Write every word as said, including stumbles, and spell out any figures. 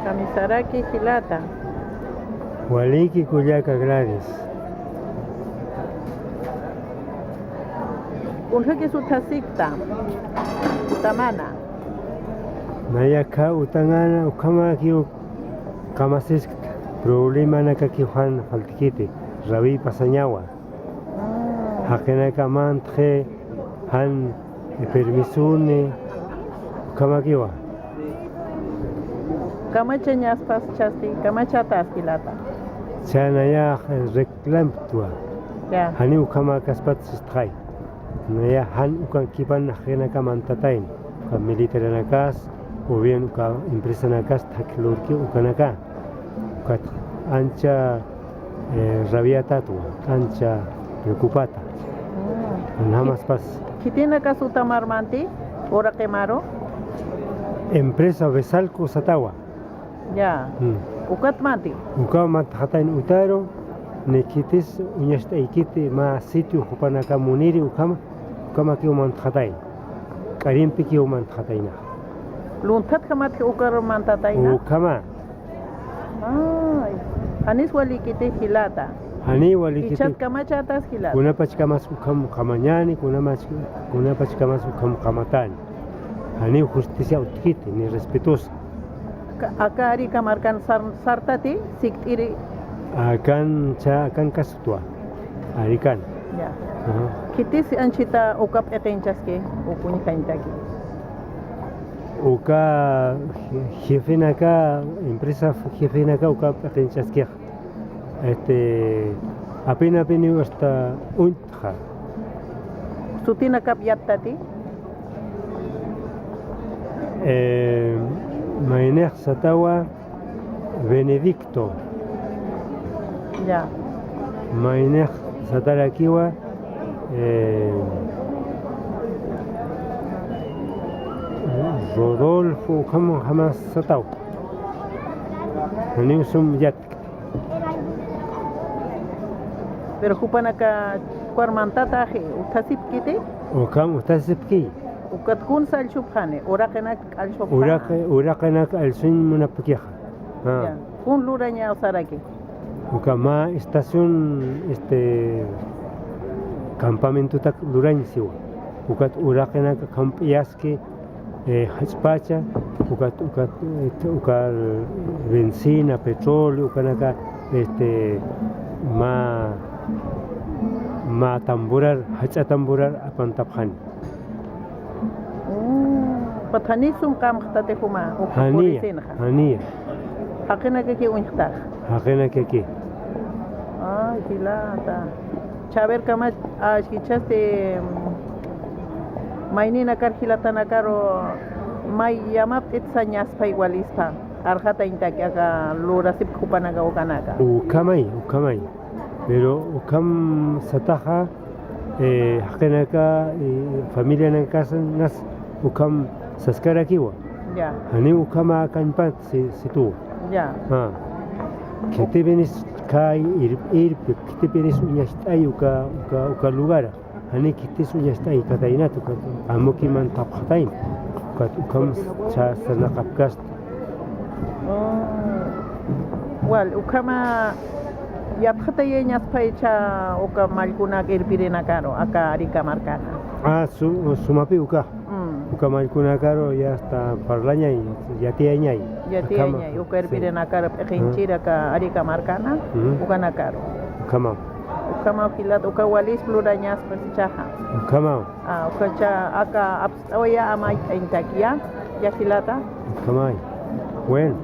Kamisaraki jilata. Waliki kullaka Gladys. Kunjaki suthasikta. Utamana. Nayakha utangana ukhamakiw kamasiskta. Problemanakakiw jan faltikiti. Rawi pasañawa. Jaqinaka mantxi jan permisuni, ukhamakiwa. Kamachañaspas chasti, kamachatas jilata. Chanayax reclamtwa. Ya. Jani ukhamakaspat sistxay. Naya jan ukankipan jaqinaka mantatayni. Uka militaranakas, o bien uka empresanakas thakhi lurki ukanaka. Ukat ancha, eh, rabiatatwa, ancha preocupata. Mm. Namaspas. Khitinakas utamar manti, uraqimaru? Empresa Besalco satawa. Ya. Mm. Ukat manti. Uka mantxatayn utaru, ni khitis uñacht'aykiti mä sitio jupanaka muniri ukhama, ukhamakiw mantxatayn. K'arimpikiw mantxatayna. Lunthatjamatki ukar mantatayna. Ukhama. Ay, janis walikiti jilata. Jani walikiti. Ichat kamachatas jilata. Kunapachkamas ukham qamañani, kunamach-, kunapachkamas ukham qamatani. Jani justicia utjkiti, ni respetusa. Ka-, aka Arica markan sar-, sartati, sikt'iri. Akan cha, akan kasutwa. Arican. Ya. Ajá. Khitis anchita uka p'iqinchaski, uka uñjañtaki. Uka je-, jefenaka, empresa jefenaka uka p'iqinchaskix. Este, apin apiniw hasta uñtxa. Sutinakap yattati? Eh, maynix satawa Benedicto. Ya. Maynix satarakiwa, eh, Rodolfo, ukham jamas sataw. Janiw sum yat. Pero jupanaka ukar mantataxi, uthasipkiti? Ukham uthasipki. Ukat kun sallchupxani, uraqinak q'allchupxani. Uraqi-, uraqinak q'allsuñ munapkixa. Ah. Ya. Kun lurañaw saraki. Uka mä estación, este, campamentotak lurañ siwa. Ukat uraqinak kamp'iyaski, eh, jach'pacha, ukat, ukat, eh, uka benzina, petróleo, ukanaka, este, mä, mä tamburar, jach'a tamburar apantapxani. Mm, ukat jani sum qamxtati juma, uka janiya, purisinxa. Janiya. Jaqinakaki uñjtax. Jaqinakaki. Ay, jilata. Chhaver kamach, ah, jichhasti, mm, mayninakar jilatanakaru may yamapt'it sañaspay walispa. Arxatañtaki aka lurasipki jupanaka ukanaka. Ukhamay, ukhamay. Pero ukham sataxa, eh, jaqinaka, eh, familianakasangas ukham saskarakiwa. Ya. Janiw ukhama kañpat si-, situwa. Ya. Ah. Khitipinis kay ir-, irpi, khitipinis uñacht'ay uka, uka, uka lugara. Jani khitis uñacht'ay kataynat uka, amukiman tapxatayn. Ukat ukham cha-, sarnaqapkast. Oh. Wal, ukhama yatxatayañaspaycha uka mallkunak irpirinakaru, aka Arica markana. Ah, su-, sumapi uka. Mm. Uka mallkunakaru ya está parlañay, yatiyañay. Yatiyañay, uka irpirinakaru p'iqinchir aka Arica markana, ukanakaru. Ukhama. Ukhama jilat, uka walis lurañaspa sichaxa. Ukhama. Ah, ukacha aka apst'awaya amay intakiya, ya jilata. Ukhamay. Bueno.